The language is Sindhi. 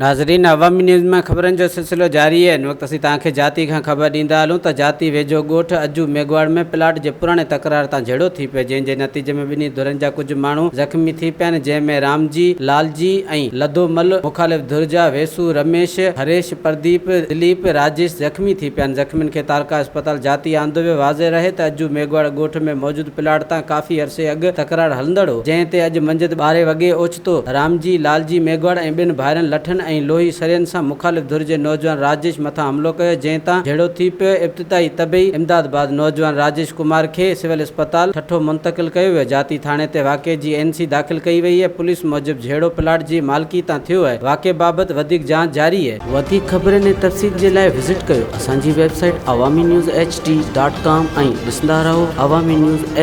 ناظرين عوامي نيوز مان خبرن جو سلسلو جاري آهي ان وقت اسين توهان کي جاتي کان خبر ڏيندا هلون ته جاتي ويجهو ڳوٺ اجو ميگهواڙ ۾ پلاٽ جي پراڻي تڪرار تان جهيڙو ٿي پيو جنهن جي نتيجي ۾ ٻنهي ڌرين جا ڪجهه ماڻهو زخمي ٿي پيا آهن جنهن ۾ رامجي لالجي ۽ لڌو مل مخالف ڌر جا ويسو رميش هريش پرديپ دليپ راجيش زخمي ٿي پيا آهن زخمين کي تعلقه اسپتال جاتي آندو ويو واضح رهي ته اجو ميگهواڙ ڳوٺ ۾ موجود پلاٽ تان ڪافي عرصي اڳ تڪرار هلندڙ هو جنهن تي اڄ منجهند ٻارهين وڳي اوچتو رامجي، لالجي ميگهواڙ ۽ ٻين ڀائرن لٺن ۽ لوهي سرين سان مخالف ڌر جي نوجوان راجيش مٿان حملو ڪيو، جنهن تان جهيڙو ٿي پيو، ابتدائي طبعي امداد بعد نوجوان راجيش ڪمار کي سول اسپتال ٺٽو منتقل ڪيو ويو، جاتي ٿاڻي تي واقعي جي اين سي داخل ڪئي وئي آهي، پوليس موجب جهيڙو پلاٽ جي مالڪي تان ٿيو آهي، واقعي بابت وڌيڪ جاچ جاري آهي. وڌيڪ خبرن ۽ تفصيل جي لاء وزٽ ڪيو اسان جي website Awami news H D dot com ۽ ڏسندا رهو عوامي نيوز ايڇ.